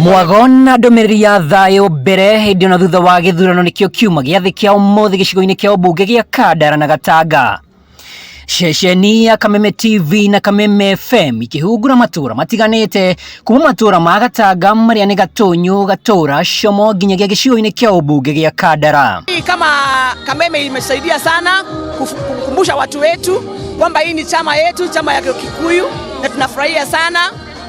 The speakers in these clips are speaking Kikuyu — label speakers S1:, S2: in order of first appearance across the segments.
S1: Mwago na ndũmĩrĩri ya thayũ mbere hĩndĩ ona thutha wa gĩthurano nĩkĩo kiuma gĩathĩ kĩa ũmũthĩ gĩcigo-inĩ kĩa ũmbunge gĩa Kandara na Gatanga. Ceceni ya Kameme TV na Kameme FM ikĩhungura matũra matiganĩte kuma matũra ma Gatanga marĩa nĩ Gatũnyũ, Gatũra, Como nginyagia gĩcigo-inĩ kĩa ũmbunge gĩa Kandara.
S2: Hii kama Kameme imesaidia sana kukumbusha watu wetu kwamba hii ni chama yetu, chama ya Kikuyu, na tunafurahia sana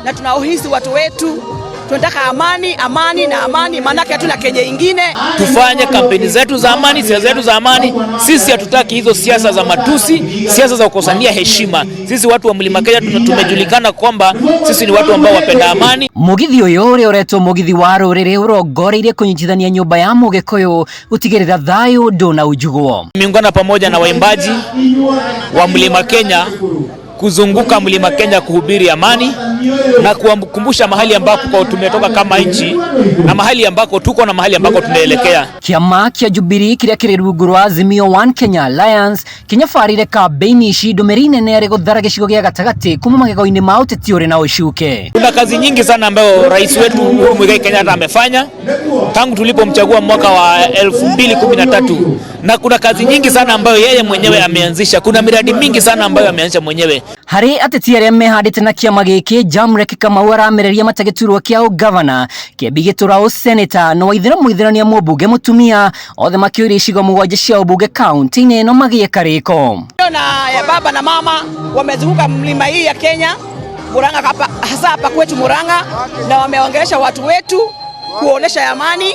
S2: na tunauhisi watu wetu tunataka amani, amani na amani, maanake hatuna Kenya ingine.
S3: Tufanye kampeni zetu za amani, siasa zetu za amani. Sisi hatutaki hizo siasa za matusi, siasa za kukosania heshima. Sisi watu wa Mlima Kenya tumejulikana kwamba sisi ni watu ambao wapenda amani.
S1: Mugithi ũyũ ũrĩa ũretwo mũgithi wa rũrĩrĩ ũrongoreirie kũnyitithania nyũmba ya Mũgĩkũyũ gũtigĩrĩra thayũ ndũnaunjugwo.
S3: Tumeungana pamoja na waimbaji wa Mlima Kenya kuzunguka Mlima Kenya kuhubiri amani na kuwakumbusha mahali ambako tumetoka kama nchi na mahali ambako tuko na mahali ambako tunaelekea.
S1: Kĩama kĩa Jubilee kĩrĩa kĩrĩ rungu rwa Azimio One Kenya Alliance kĩnyabarire kambĩini ici ndũmĩrĩri nene arĩ gũthara gĩcigo gĩa gatagatĩ kuma magego-inĩ ma ũteti ũrĩ na ũcuke.
S3: Kuna kazi nyingi sana ambayo rais wetu Uhuru Muigai Kenyatta amefanya tangu tulipomchagua mwaka wa 2013 na kuna kazi nyingi sana ambayo yeye mwenyewe ameanzisha. Kuna miradi mingi sana ambayo ameanzisha mwenyewe.
S1: Harĩ ateti arĩa mehandĩte na kĩama gĩkĩ Jamrek Kamau aramereria mata gĩturwa kĩa ũgavana, Kĩambi Gĩtũra ũseneta na Waithera Mũithĩrania mũmbunge mũtumia othe makĩũria icigo mũgwanja cia ũmbunge kaunti-inĩ ĩno magĩe karĩko.
S2: Na ya baba na mama wamezunguka mlima hii ya Kenya, Murang'a hapa, hasa hapa kwetu Murang'a, na wameongelesha watu wetu kuonesha amani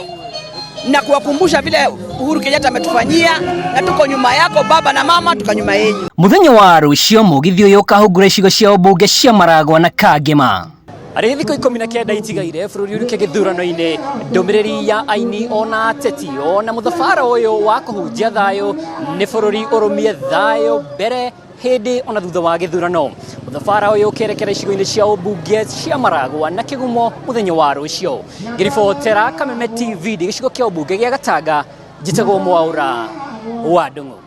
S2: na kuwakumbusha vile Uhuru Kenyatta ametufanyia, na tuko nyuma yako baba na mama, tuko nyuma yenyu.
S1: Mũthenya wa rũciũ mũgithi ũyũ ũkahungura icigo cia ũmbunge cia Maragwa na Kangema. Arĩ thikũ 19 itigaire bũrũri ũrike gĩthurano-inĩ, ndũmĩrĩri ya aini ona ateti ona mũthabara ũyũ wa kũhunjia thayũ nĩ bũrũri ũrũmie thayũ mbere hĩndĩ ona thutha wa gĩthurano. Mũthabara ũyũ ũkerekera icigo-inĩ cia ũmbunge cia Maragwa na Kĩgumo mũthenya wa rũciũ. Ngĩribotera Kameme TV ndĩ gĩcigo kĩa ũmbunge gĩa Gatanga, njĩtagwo Mwaũra wa Ndung'u.